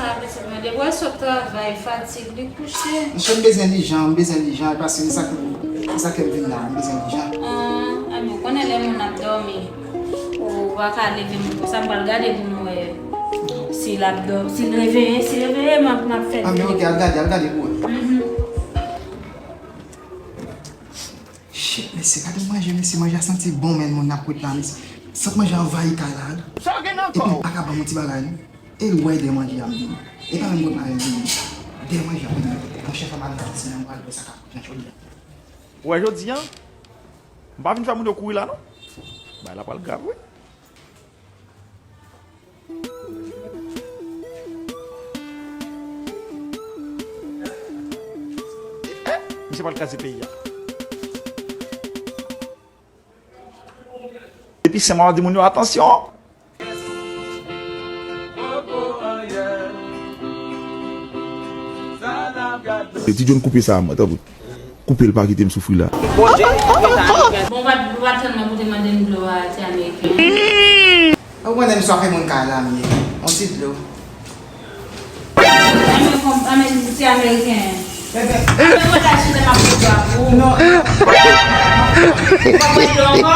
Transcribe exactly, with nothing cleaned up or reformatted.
Depi w sot travay, fatig, li kouche. Monchè, m bezwen lijan, m bezwen lijan, e paske se sa k, se sa k fè m vin la, m bezwen lijan. Ah, a, men w konnen lè moun ap dòmi, ou pa ka leve moun konsa, m pral gade pou m wè si l ap dò-, si l reveye, si l reveye, m ap, m ap fè. Ah, men ok, al gade, al gade pou wè. Mhm. Shit, mesye, gade manje, mesye, manje a santi bon, men moun ap kwit la, mesye. Sant manje anvayi kay la, wi. Epi l pa ka ban m yon ti bagay, non. E l wè de manje a m vini. E pa menm kot manje m vini. De manje a m vini. Monchè, fò m al gade si nan m pral wè sa k ap jan jodi a. Ou wè jodi a, m pa vin fè moun yo kouri la, non. Bagay la pral grav, wi. Eh, misye pral kraze peyi a. Depi Sen Mwa di moun yo, atansyon. E ti John, koupe sa, mwen, tanpri. Koupe l, pa kite m soufri la. Bon, w pa, w pa tann mwen pou te mande m dlo a, ti ameriken. Ou konnen m swafe moun kay la, m ye. Yon ti dlo. Anmè, anmè, ti ameriken. Anmè, mwen la chita m ap pran dlo a pou ou. Non. W ap pran dlo ankò?